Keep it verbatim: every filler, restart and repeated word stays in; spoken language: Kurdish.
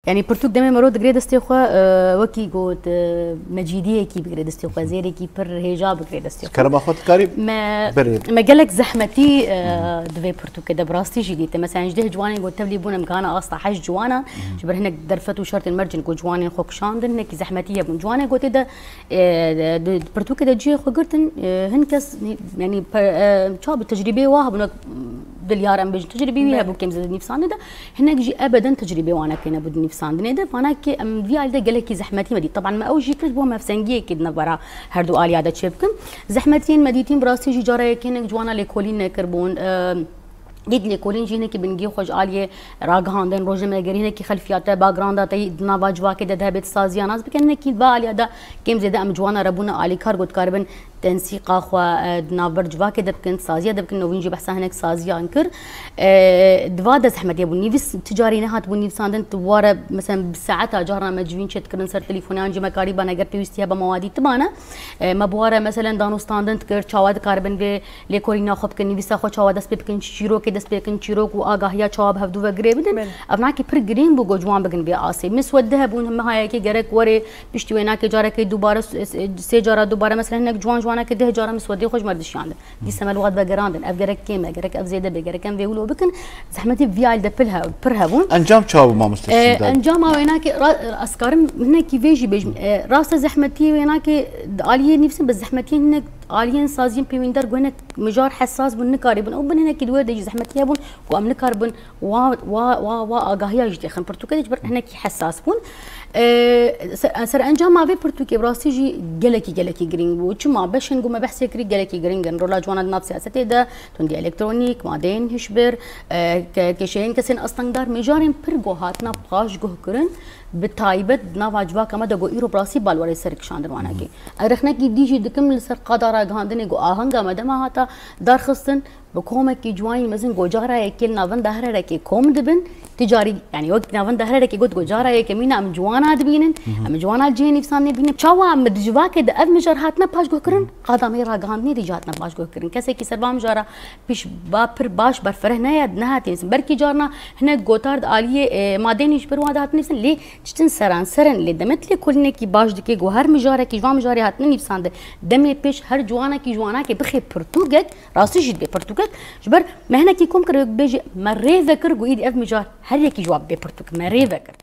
Yanî pirtûk demê mero digirê destê xwe, e, wekî got, e, mecîdiyekî bigirê destê xwe, zêrekî pir hêja bigirê destê xwe. Kerema xwe dikarî Me, berê. Me gelek zehmetî, e, di vê pirtûkê de bi rastî jî dîte. Mesela ji deh ciwanên got tevlî bûn em gihana asta heşt ciwanan, ji ber hinek derfet û şertên mercin ku ciwanên xwe kişandin, hinekî zehmetî hebûn. Ciwanê gotê de, e, de, di pirtûkê de cihê xwe girtin, e, hin kes, yanî, pe-, e, çawa bi tecrîbeyê wa hebûn, wek, dilyar em bêjin, tecrîbî wî hebû kêm zêde di nivîsandinê de, hinek jî ebeden tecrîbê wan nekenebû di nivîsandinê de. Vana ki em vî alî de gelekî zehmetî me dît. Teban me ew jî kir bo mevsengiyekê di navbera her du aliya de çêbikin. Zehmetiyên me dîtîn bi rastî jî cara yekê hinek ciwana lêkolîn nekiribûn. E, Dît lêkolîn jî hinekî bingehî xwe ji aliyê ragihandin, rojnamegerî hinekî xelfiyate, backgrounda te di nava civakê de dibe saziya nas bikin. Hinekî va aliya de kêm zêde em ciwana re bûne alîkar ku dikaribin tensîqa xwe, e, di navber civakê de bikin, saziya de bikin. Novîn jî behsa hinek saziyan kir. E, di va de zehmetê bû. Nivîs ti carî nehatibû nivîsandin, tu ware, mesela, bi saeta carna me civîn çêdikirin ser telefon, yan jî me karîbane, ger pêwîstî hebe me wa dîtibane. E, me bi ware, mesela, danûstandin dikir, çawa dikaribin vê lêkolîna xwe bikin, nivîsa xwe çawa dest pê bikin, çîrokê dest pê bikin, çîrok û agahiya çawa bi hevdû ve girê bidin. Belê. Ev nakî pir girîng bû ku ciwan bigin vê asê. Miswedde hebûn, heme hayekê gerek werê piştî wênakê carekê dubare, s-, s-, sê cara dubare, mesela hinek ciwan ciwanakê deh cara miswedê xwe ji me dişiyandin. Dîsa me li wat vegerandin. Ev gerek kêm e, gerek ev zêde be, gerek em vê wilo bikin. Zehmetê vî alî de pil he-, pir hebûn. Encam çawa bû mamoste? Ee, Sîndar? Encama wênakê ra-, ez karim hinekî vê jî bêjim. Ee, rast e zehmetiyê wênakê di aliyê nivîsîn, bi zehmetiyên hinek aliyên saziyên pêwîndar ku hinek mijar hesas bûn, nikarîbûn. Ew bin hinekî di wê de jî zehmetî hebûn ku em nikaribin wa, wa, wa, wa agahiya jî têxin pirtûkê de, ji ber hinekî hesas bûn. Ee, ser, serencama vê pirtûkê bi rastî jî gelekî, gelekî girîng bû. Çima? Beşên ku me behsê kirî gelekî girîng in. Rola ciwana di nav siyasetê de, tundî elektronîk, madeyên hişbir, e, ke-, kêşeyên kesên astengdar, mijarên pir ku hatina paşguh kirin, bi taybet di nava civaka me de ku îro bi rastî balwerê ser kişandin wanekî. Ez rexnekî dî jî dikim li ser qada ragihandinê ku ahenga me dema hata darxistin, bi komekî ciwanî mezin ku cara yekê li navenda her herekê kom dibin. Ti carî, yanî wek navenda her herekê got ku cara yekemîn em ciwana dibînin, em ciwana cihê nivîsandinê dibînin. Çawa em di civakê de ev mijar hatine paşguhkirin, qada me yê ragihandinê de jî hatine paşguhkirin. Kesekî ser va mijara pîş ba pir baş berfireh neye, nehatiye nivîsandin. Belkî carna hinek gotar di aliyê, e, madeyên hişbir wan de hatine nivîsandin, lê tiştin seranser in, lê demet lêkolînekî baş dike ku her mijarekî ji van mijarê hatine nivîsandin. Demê pêş her ciwanekî ji wanakê bixê pirtûkek, rastî jî dibê pirtûkek. Ji ber me hinekî kom kir, wek bêjî me rê vekir ku îdî ev mijar her yekî ji wan bibê pirtûk. Me rê vekir.